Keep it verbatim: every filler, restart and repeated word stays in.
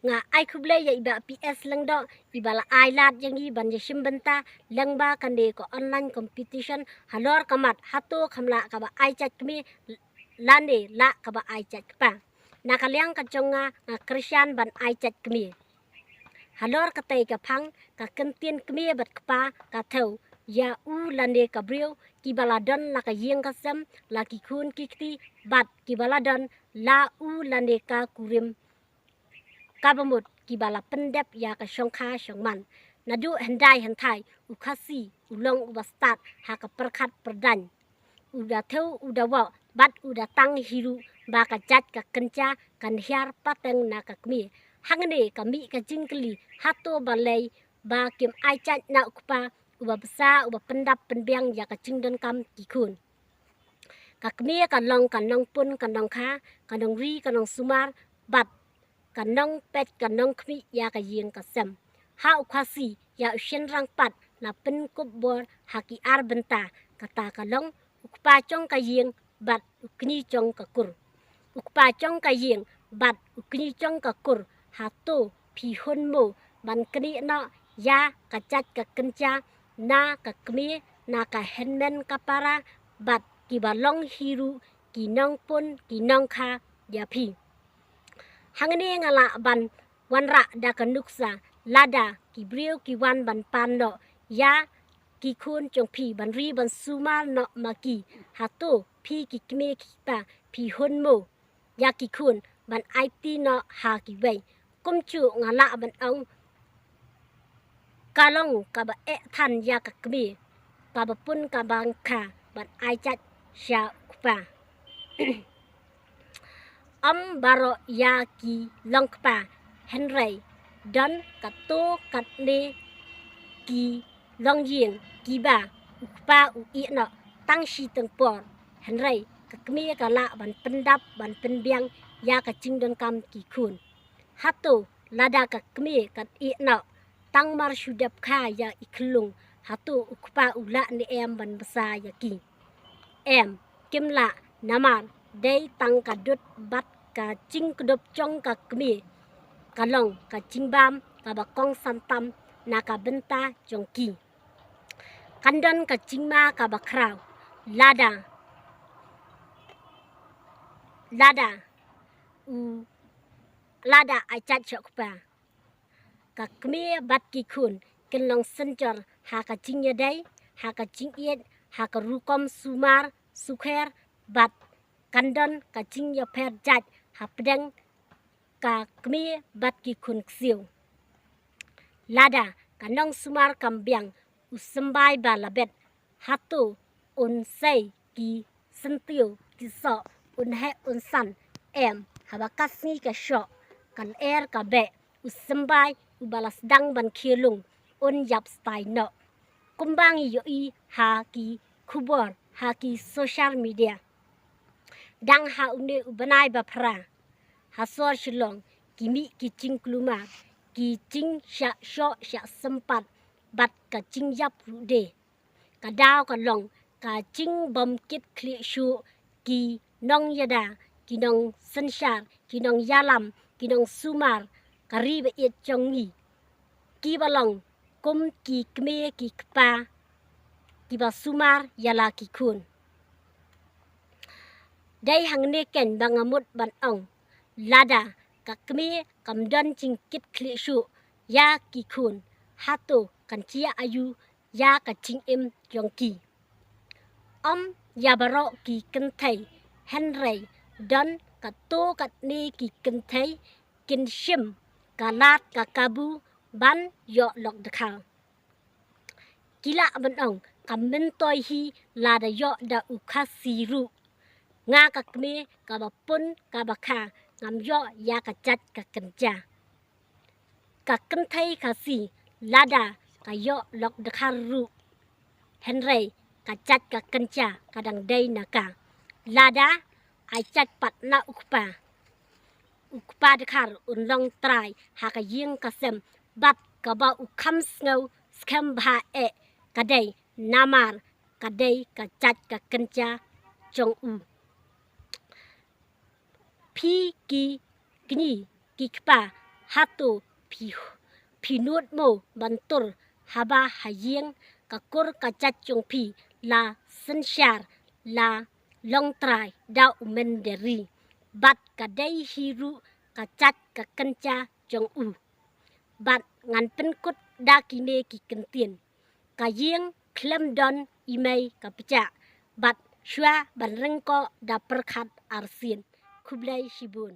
Nga ai khublei ïa i Bah P S Lyngdoh, iba la ai lad ïa ngi ban ïa shim bynta lyngba kane ka online competition halor ka mat hato kham lah kaba ai jait kmie lane lah kaba ai jait kpa. Na ka liang ka jong nga, nga kyrshan ban ai jait kmie. Halor katei ka phang, ka kyntien kmie bad kpa ka thew ïa u lane ka briew kiba la don la ka ïing ka sem, la ki khun ki kti, bad kiba la don la u lane ka kurim kaba mut kiba la pyndep ïa ka shongkha shongman. Naduh hyndai hynthai u Khasi u long uba stad ha ka pyrkhat pyrdaiñ. U da thew u da woh bad u da tang hi ruh ba ka jait ka kynja kan hiar pateng na ka kmie. Hangne ka mih ka jingkylli, hato balei ba kim ai jait na u kpa uba bsa uba pyndap pynbiang ïa ka jingdonkam ki khun? Ka kmie ka long ka nongpun ka nongkha, ka nongri ka nongsumar, bad ka nongpeit ka nongkhmih ïa ka ïing ka sem. Ha u Khasi, ïa u shynrang pat na pynkup bor ha ki ar bynta, kata ka long u kpa jong ka ïing bad u kñi jong ka kur. U kpa jong ka ïing bad u kñi jong ka kur, hato phi hun mo ban knieh noh ïa ka jait ka kynja na ka kmie, na ka hynmen ka para, bad kiba long hi ruh ki nongpun ki nongkha ïa phi? Hangne nga lah ban wanrah da ka nuksa, lada ki briew ki wan ban pan noh ïa ki khun jong phi ban ri ban sumar noh ma ki, hato phi ki kmie ki kpa phi hun mo ïa ki khun ban aiti noh ha kiwei? Kumjuh nga lah ban ong, ka long kaba eh than ïa ka kmie kaba pun kaba kha ban ai jait sha u kpa. Ym baroh ïa ki long kpa, hynrei don katto katne ki long ïing kiba u kpa u ïeh noh tang shiteng por, hynrei ka kmie ka lah ban pyndap ban pynbiang ïa ka jingdonkam ki khun. Hato lada ka kmie ka ïeh noh tang mar shu dep kha ïa i khyllung, hato u kpa u lah ne em ban bsa ïa ki? Em, kim lah, namar dei tang ka dud bad ka jingkdup jong ka kmie ka long ka jingbam kaba kongsan tam na ka bynta jong ki. Kan don ka jingma kaba khraw lada, lada u, lada ai jait sha u kpa. Ka kmie bad ki khun kin long synjor ha ka jingïadei, ha ka jingïeit, ha ka rukom sumar sukher, bad kan don ka jingïapher jait hapdeng ka kmie bad ki khun ksiew. Lada ka nongsumar kam biang u symbai ba la bet, hato un sei ki syntiew ki soh, un heh un san? Em, haba ka sngi ka shoh, ka lyer ka beh, u symbai uba la sdang ban khie lung un ïap stai noh. Kumba ngi ïohi ha ki khubor ha ki social media, dang ha une u bnai ba phra, ha sor Shillong ki mih ki jingkulmar, ki jingshah shoh shah sympat bad ka jingïap ruh de. Ka daw ka long ka jingbym kit khlieh shuh, ki nongïada, ki nongsynshar, ki nongïalam, ki nongsumar ka ri ba ïeit jong ngi, kiba long kum ki kmie ki kpa kiba sumar ïa la ki khun. Dei hangne keiñ ba nga mut ban ong, lada ka kmie kam don jingkit khlieh shuh ïa ki khun, hato kan jia aïu ïa ka jingim jong ki? Ym ïa baroh ki kynthei, hynrei don katto katne ki kynthei kin shim ka lad ka kabu ban ïoh lok dkhar. Ki lah ban ong, kam myntoi hi lada ïoh da u Khasi ruh. Nga ka kmie kaba pun kaba kha, ngam ïoh ïa ka jait ka kynja. Ka kynthei Khasi lada ka ïoh lok dkhar ruh, hynrei ka jait ka kynja ka dang dei na ka. Lada ai jait pat na u kpa, u kpa dkhar un long trai ha ka ïing ka sem, bad kaba u kham sngew skhem bha eh ka dei namar ka dei ka jait ka kynja jong u. Phi ki kñi ki kpa, Hato phi, phi nud mo ban tur haba ha ïing ka kur ka jait jong phi la synshar, la long trai da u mynder ri, bad ka dei hi ruh ka jait ka kynja jong u? Bad ngan pynkut da kine ki kyntien: ka ïing khlem don i mei ka pjah, bad shuwa ban ryngkoh da pyrkhat arsien. Khublei shibun.